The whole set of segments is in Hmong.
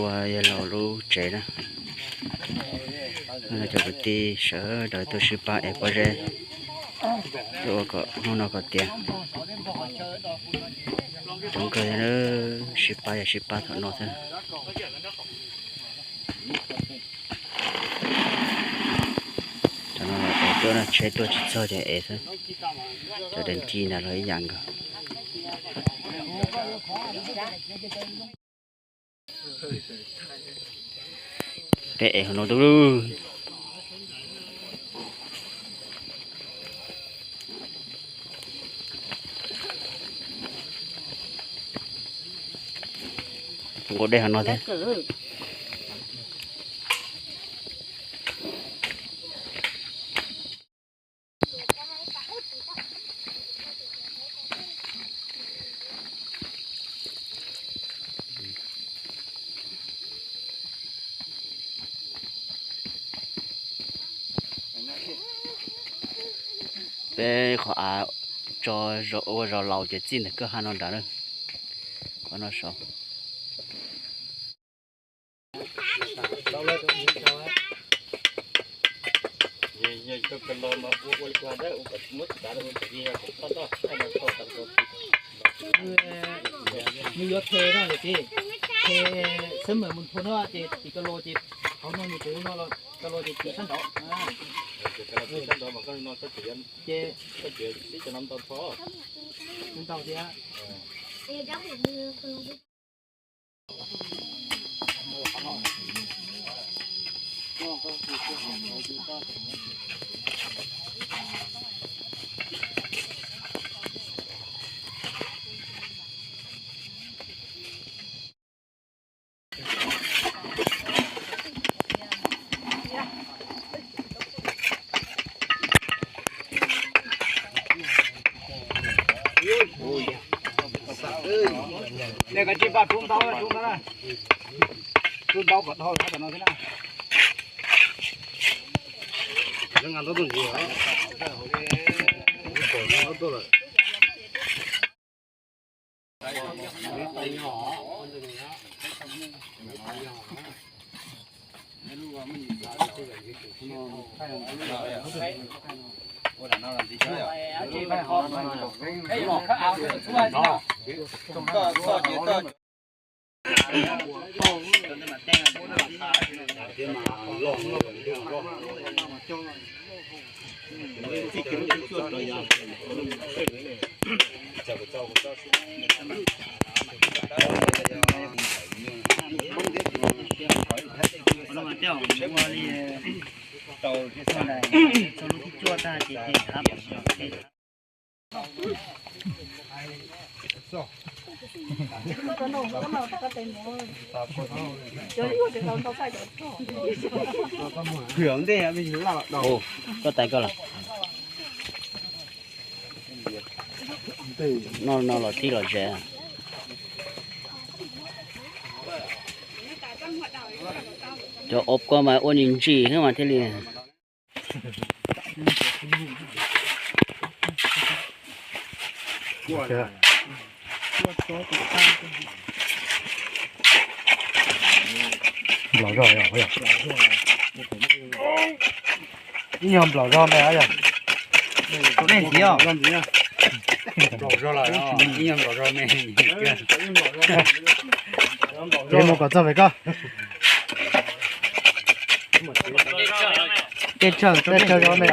Ua yawg laus lub tsev na, cov kwv tij sawv daws tuaj sib pab ev pob zeb, tuaj ua kom hnub no kom tiav. Coob kawg thiab, sib pab yog sib pab thaum no xwb. Cov no los ev tuaj na, tsheb tuaj tsis txog ces ev xwb. Cov dev ci ntawd los ib yam nkaus. Peb ev hauv no dub. Nqus dej hauv no thiab. Peb qhov av tso ua zos laus ces txij ntawm kwj ha no nrad na. Qhov no saud. Nws yuav the no lawm tij, the xab mem mus nthua no ces tim ka lo ces hauv no nws tus no los ka lo ces tim sab nraud. Ces ntau thiab. Ua, kav tsij npaj rub ntaub, rub ntaub, rub ntaub kom dhau no thiab na. Koj tais koj los. No no los tib los ze. Cov ob koj mas ua ntsim ntsim xwb mas thiaj li. Nplaum zog yog, ib nyuag nplaum zog me yog. Nplaum zog lawm, ib nyuag nplaum zog me. Ces mus kom txog pem koj. Tej tsawg, tej tsawg zog me.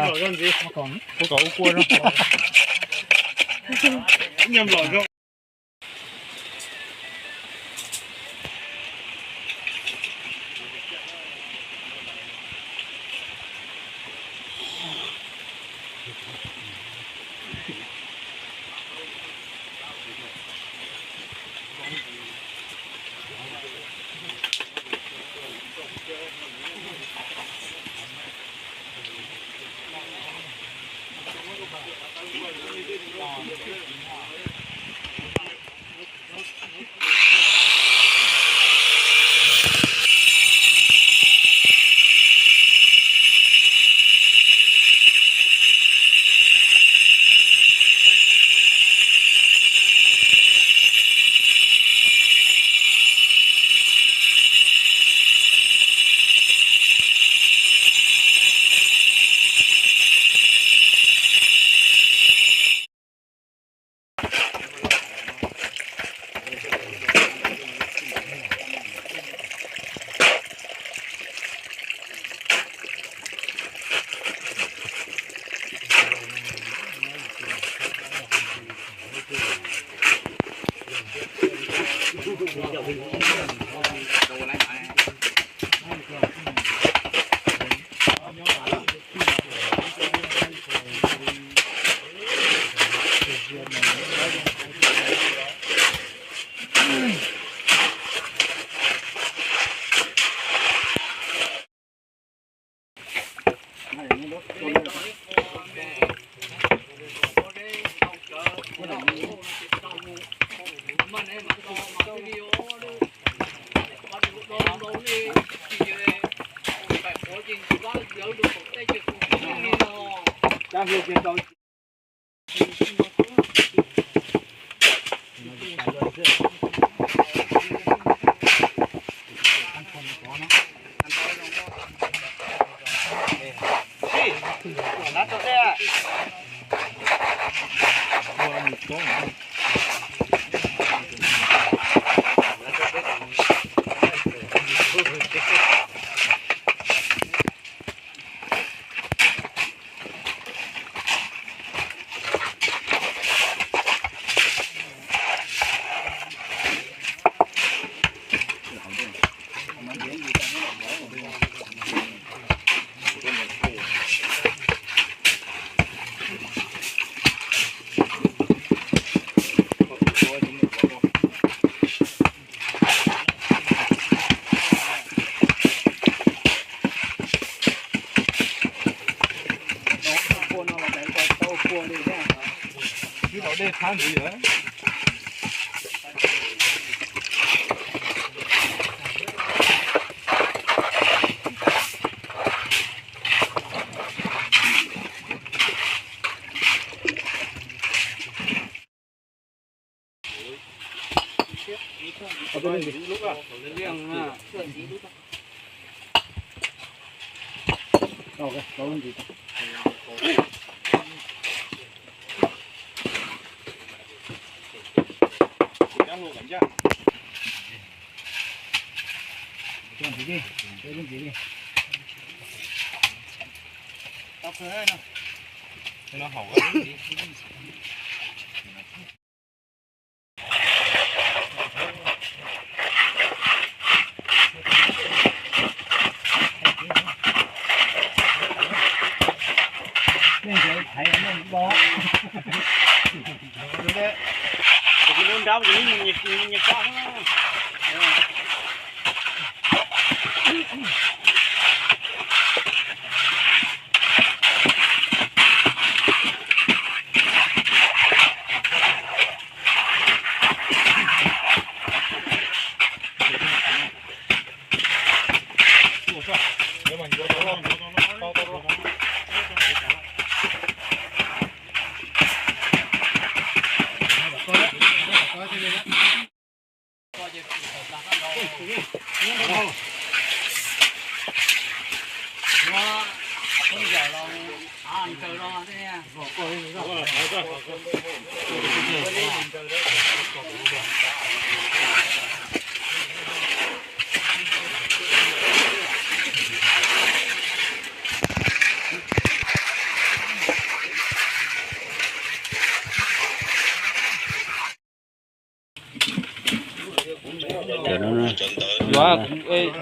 Yuav,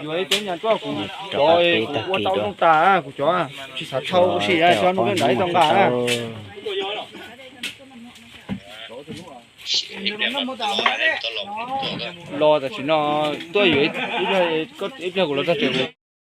yuav ib teb nyas tuaj kuv cov, kuv ua tau zoo tas kuv cov, tsis xav thau ua si xyov nub nrad ib tau nqa na. Los tam sim no tuaj yuav ib pliag kuv los txog tsev kuv